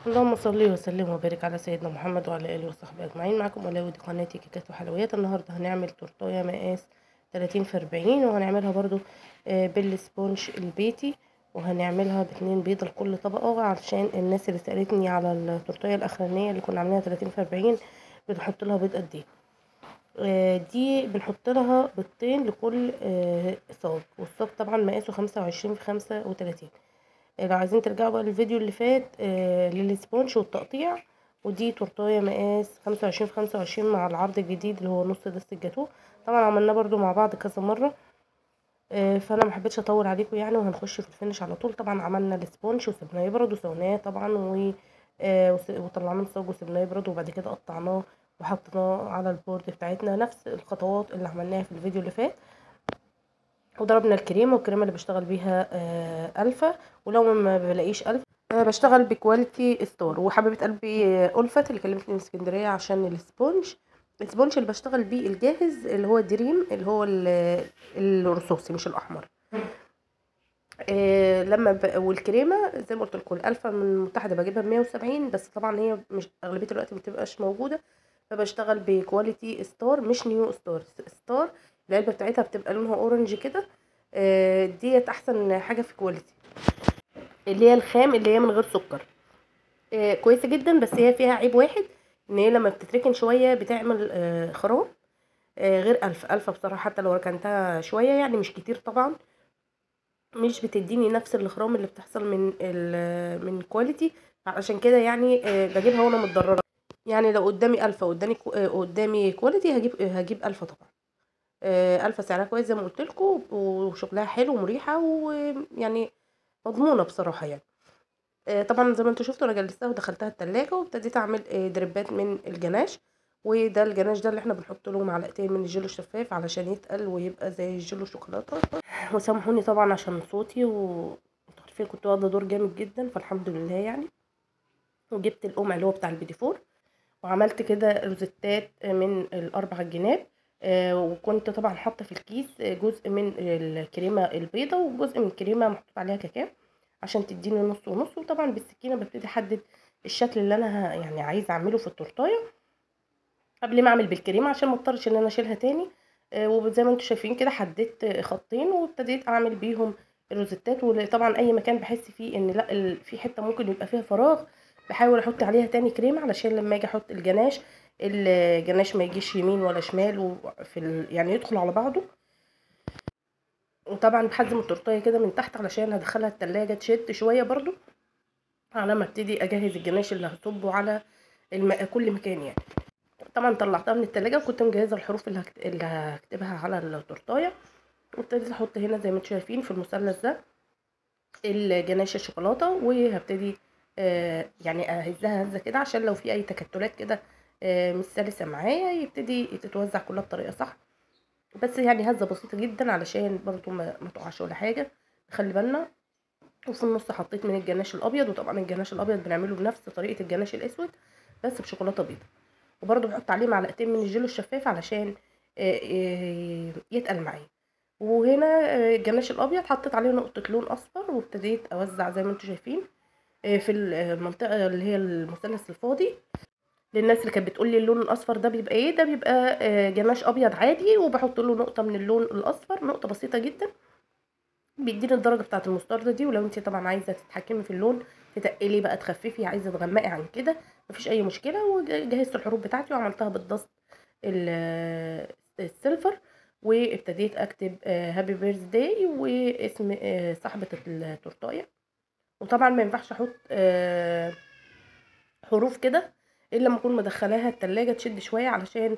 اللهم صل وسلم وبارك على سيدنا محمد وعلى اله وصحبه اجمعين. معاكم ولاء ودي قناتي كيكات وحلويات. النهارده هنعمل تورتايه مقاس 30 في 40، وهنعملها برضو بال sponge البيتي، وهنعملها باتنين بيضة لكل طبقه، علشان الناس اللي سالتني على التورتايه الاخرانية اللي كنا عاملينها 30 في 40 بنحط لها بيض قد ايه. دي بنحط لها بيضتين لكل صاج، والصاج طبعا مقاسه 25 في 35. لو عايزين ترجعوا بقى للفيديو اللي فات لل sponge والتقطيع. ودي تورتايه مقاس 25 في 25 مع العرض الجديد اللي هو نص دست الجاتوه، طبعا عملناه برضو مع بعض كذا مرة، فانا ما حبيتش اطول عليكم يعني، وهنخش في ال finish على طول. طبعا عملنا ال sponge وسبناه يبرد وسويناه طبعا وطلعناه من الصاج وسبناه يبرد، وبعد كده قطعناه وحطيناه على ال board بتاعتنا نفس الخطوات اللي عملناها في الفيديو اللي فات. وضربنا الكريمة، والكريمه اللي بشتغل بيها الفا، ولو ما بلاقيش الفا بشتغل ب Quality Star. وحبيبه قلبي الفت اللي كلمتني من اسكندرية عشان ال sponge، ال sponge اللي بشتغل بيه الجاهز اللي هو دريم، اللي هو الرصاصي مش الاحمر. لما والكريمه زي ما قلت لكم الالفا من المتحدة بجيبها ب 170، بس طبعا هي مش اغلبية الوقت ما بتبقاش موجودة، فبشتغل ب Quality Star مش New Star. Star العلبة بتاعتها بتبقى لونها orange كده، ديت احسن حاجة في Quality، اللي هي الخام اللي هي من غير سكر، كويسة جدا. بس هي فيها عيب واحد، ان هي لما بتتركن شوية بتعمل خرام، غير الفا. الفا بصراحة حتى لو ركنتها شوية يعني مش كتير طبعا، مش بتديني نفس الخرام اللي بتحصل من Quality، عشان كده يعني بجيبها وانا متضرره. يعني لو قدامي الفا قدامي Quality هجيب الفا طبعا. الفا سعرها كويس زي ما قلت لكم، وشغلها حلو ومريحه، ويعني مضمونه بصراحة يعني. طبعا زي ما انتم شفتوا انا جلستها ودخلتها التلاجة، وابتديت اعمل دريبات من الجناش. وده الجناش ده اللي احنا بنحط له معلقتين من الجيلو الشفاف علشان يتقل ويبقى زي الجيلو الشوكولاتة. وسامحوني طبعا عشان صوتي، وانتوا عارفين كنت واخده دور جامد جدا، فالحمد لله يعني. وجبت القمع اللي هو بتاع البيدي فور، وعملت كده روزيتات من الاربع جناب، وكنت طبعا حاطه في الكيس جزء من الكريمة البيضة وجزء من الكريمة محطوط عليها كاكاو عشان تديني نص ونص. وطبعا بالسكينة ببتدي احدد الشكل اللي انا يعني عايزه اعمله في التورتايه قبل ما اعمل بالكريمه عشان ما اضطرش ان انا اشيلها تاني. وزي ما انتم شايفين كده حددت خطين وابتديت اعمل بيهم الروزيتات. وطبعا اي مكان بحس فيه ان لا في حتة ممكن يبقى فيها فراغ بحاول احط عليها تاني كريمة، علشان لما اجي احط الجناش، الجناش ما يجيش يمين ولا شمال، وفي يعني يدخل على بعضه. وطبعا بحزم التورتايه كده من تحت علشان هدخلها التلاجة تشد شوية برضو على ما ابتدي اجهز الجناش اللي هصبه على كل مكان يعني. طبعا طلعتها من التلاجة وكنت مجهزة الحروف اللي هكتبها على التورتايه، وابتديت احط هنا زي ما انتم شايفين في المثلث ده الجناش الشوكولاتة، وهبتدي يعني اهزها هزه كده عشان لو في اي تكتلات كده مش سلسه معايا يبتدي تتوزع كلها بطريقة صح. بس يعني هزه بسيطة جدا علشان برضو ما تقعش ولا حاجة، نخلي بالنا. وفي النص حطيت من الجناش الابيض، وطبعا الجناش الابيض بنعمله بنفس طريقه الجناش الاسود بس بشوكولاته بيضاء، وبرضو بحط عليه معلقتين من الجيلو الشفاف علشان يتقل معايا. وهنا الجناش الابيض حطيت عليه نقطة لون اصفر، وابتديت اوزع زي ما انتم شايفين في المنطقة اللي هي المثلث الفاضي. للناس اللي كانت بتقول لي اللون الاصفر ده بيبقى ايه، ده بيبقى جناش ابيض عادي وبحط له نقطة من اللون الاصفر، نقطة بسيطة جدا بيديني الدرجة بتاعه المستردة دي. ولو انت طبعا عايزه تتحكمي في اللون تتقلي بقى، تخففي، عايزه تغمقي عن كده مفيش اي مشكلة. وجهزت الحروف بتاعتي وعملتها بال dust ال silver، وابتديت اكتب happy birthday واسم صاحبه التورتايه. وطبعا ما ينفعش احط حروف كده الا لما اكون مدخلاها التلاجة تشد شوية علشان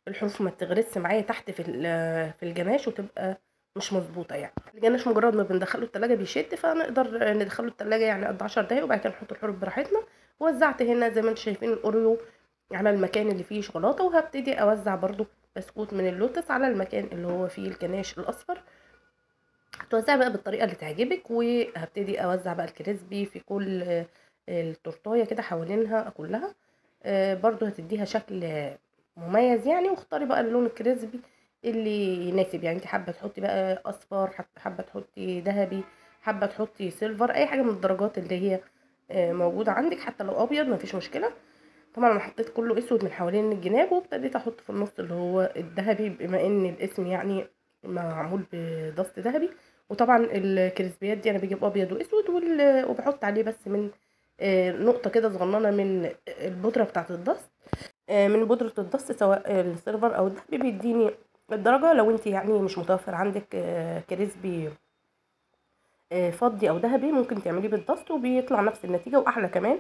الحروف ما تغرسش معايا تحت في الجناش وتبقى مش مظبوطة. يعني الجناش مجرد ما بندخله التلاجة بيشد، فنقدر ندخله التلاجة يعني قد 10 دقايق وبعد كده نحط الحروف براحتنا. وزعت هنا زي ما انتم شايفين الاوريو على المكان اللي فيه شوكولاتة، وهبتدي اوزع برضو بسكوت من اللوتس على المكان اللي هو فيه الجناش الاصفر. توزع بقى بالطريقة اللي تعجبك. وهبتدي اوزع بقى ال crispy في كل التورتايه كده حوالينها كلها، برضو هتديها شكل مميز يعني. واختاري بقى اللون ال crispy اللي يناسب، يعني انت حابة تحطي بقى اصفر، حابة تحطي ذهبي، حابة تحطي silver، اي حاجة من الدرجات اللي هي موجود عندك، حتى لو ابيض مفيش مشكلة. طبعا انا حطيت كله اسود من حوالين الجناب، وابتديت احط في النص اللي هو الذهبي بما ان الاسم يعني معمول ب dust ذهبي. وطبعا الكريسبيات دي انا بجيب ابيض واسود، وبحط عليه بس من نقطة كده صغننه من البودره بتاعه ال dust، من بودره ال dust سواء ال silver او الذهبي بيديني الدرجة. لو انت يعني مش متوفر عندك crispy فضي او ذهبي ممكن تعمليه بال dust وبيطلع نفس النتيجة واحلى كمان.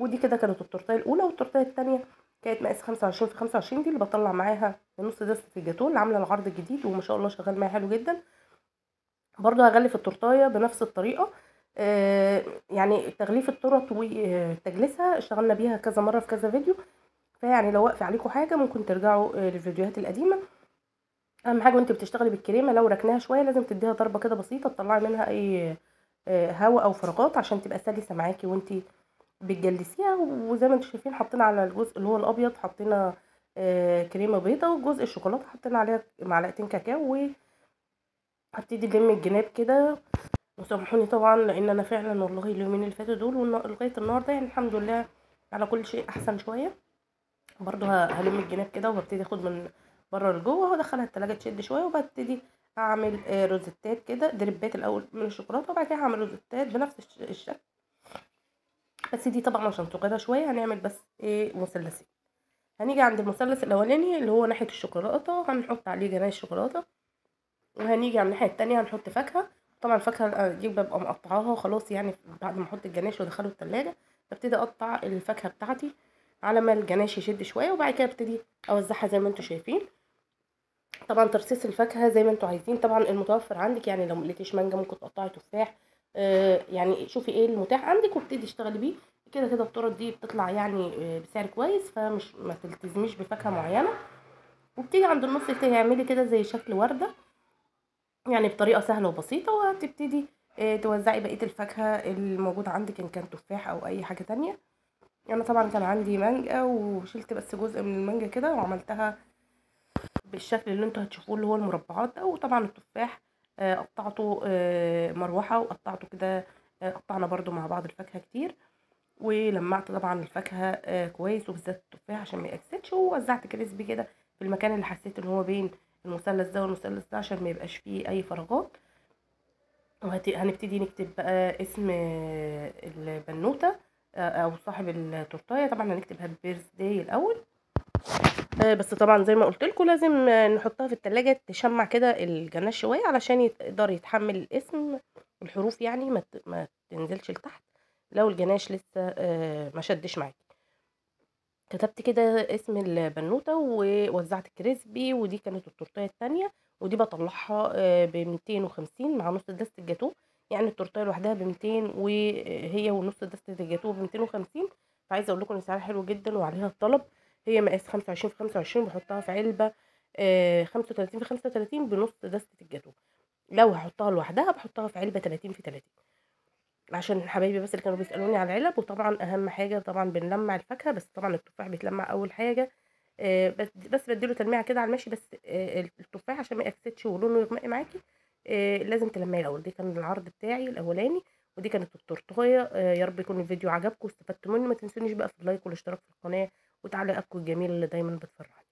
ودي كده كانت التورتيه الاولى. والتورتيه الثانية كانت مقاس 25 في 25، دي اللي بطلع معاها نص دستة الجاتوه اللي عامله العرض الجديد، وما شاء الله شغال معايا حلو جدا. برضو هغلف التورتايه بنفس الطريقة، يعني تغليف التورت وتجليسها اشتغلنا بيها كذا مرة في كذا فيديو، فيعني لو واقفة عليكم حاجة ممكن ترجعوا للفيديوهات القديمة. اهم حاجة وانت بتشتغلي بالكريمه لو ركناها شوية لازم تديها ضربه كده بسيطة تطلعي منها اي هواء او فراغات عشان تبقى سلسه معاكي وانت بتجلسيها. وزي ما انتم شايفين حطينا على الجزء اللي هو الابيض حطينا كريمة بيضة، والجزء الشوكولاتة حطينا عليها معلقتين كاكاو. وهبتدي الم الجناب كده، وسامحوني طبعا لان انا فعلا والله اليومين اللي فاتوا دول لغاية النهارده يعني الحمد لله على كل شيء احسن شوية. برضو هلم الجناب كده وببتدي اخد من بره لجوه وادخلها التلاجة تشد شوية، وببتدي اعمل روزتات كده دربات الاول من الشوكولاتة، وبعد كده هعمل روزتات بنفس الشكل، بس دي طبعا عشان صغيرة شوية هنعمل بس ايه مثلثين. هنيجي عند المثلث الاولاني اللي هو ناحية الشوكولاتة هنحط عليه جناش شوكولاتة، وهنيجي على الناحية الثانية هنحط فاكهة. طبعا الفاكهة دي ببقى مقطعاها خلاص، يعني بعد ما احط الجناش وادخله التلاجة ببتدي اقطع الفاكهة بتاعتي على ما الجناش يشد شوية، وبعد كده ابتدي اوزعها زي ما انتم شايفين. طبعا ترصيص الفاكهة زي ما انتم عايزين، طبعا المتوفر عندك، يعني لو ملقيتيش مانجا ممكن تقطعي تفاح، يعني شوفي ايه المتاح عندك وابتدي اشتغلي بيه. كده كده التورت دي بتطلع يعني بسعر كويس، فمش ما تلتزميش بفاكهة معينة. وبتيجي عند النص تعملي كده زي شكل ورده، يعني بطريقة سهلة وبسيطة، وهتبتدي توزعي بقية الفاكهة الموجودة عندك ان كان تفاح او اي حاجة تانية. انا طبعا كان عندي مانجا وشلت بس جزء من المانجا كده وعملتها بالشكل اللي انتوا هتشوفوه اللي هو المربعات ده. وطبعا التفاح قطعته مروحة وقطعته كده، قطعنا برضو مع بعض الفاكهة كتير، ولمعت طبعا الفاكهة كويس وبالذات التفاح عشان ما يأكسدش. ووزعت crispy كده في المكان اللي حسيت ان هو بين المثلث ده والمثلث ده عشان ما يبقاش فيه اي فراغات. وهنبتدي نكتب بقى اسم البنوته او صاحب التورتايه. طبعا هنكتب happy birthday الاول، بس طبعا زي ما قلت لكم لازم نحطها في التلاجة تشمع كده الجناش شوية علشان يقدر يتحمل الاسم الحروف، يعني ما تنزلش لتحت لو الجناش لسه ما شدش معاكي. كتبت كده اسم البنوته ووزعت crispy، ودي كانت التورتايه الثانية، ودي بطلعها ب 250 مع نص دستة الجاتوه، يعني التورتايه لوحدها ب 200 وهي ونص دستة الجاتوه ب 250. فعايزه اقول لكم ان سعرها حلو جدا وعليها الطلب. هي مقاس 25 في 25، بحطها في علبة 35 في 35 بنص دستة الجاتوه. لو هحطها لوحدها بحطها في علبة 30 في 30 عشان حبايبي بس اللي كانوا بيسالوني على العلب. وطبعا اهم حاجة طبعا بنلمع الفاكهة، بس طبعا التفاح بيتلمع اول حاجة، بس بديله تلميعه كده على الماشي، بس التفاح عشان ما يأكسدش ولونه يغمق معاكي لازم تلمعيه الاول. دي كان العرض بتاعي الاولاني، ودي كانت التورتايه. يا رب يكون الفيديو عجبكم واستفدتوا منه. ما تنسونيش بقى في اللايك والاشتراك في القناة وتعليقاتكم الجميلة اللي دايما بتفرحني.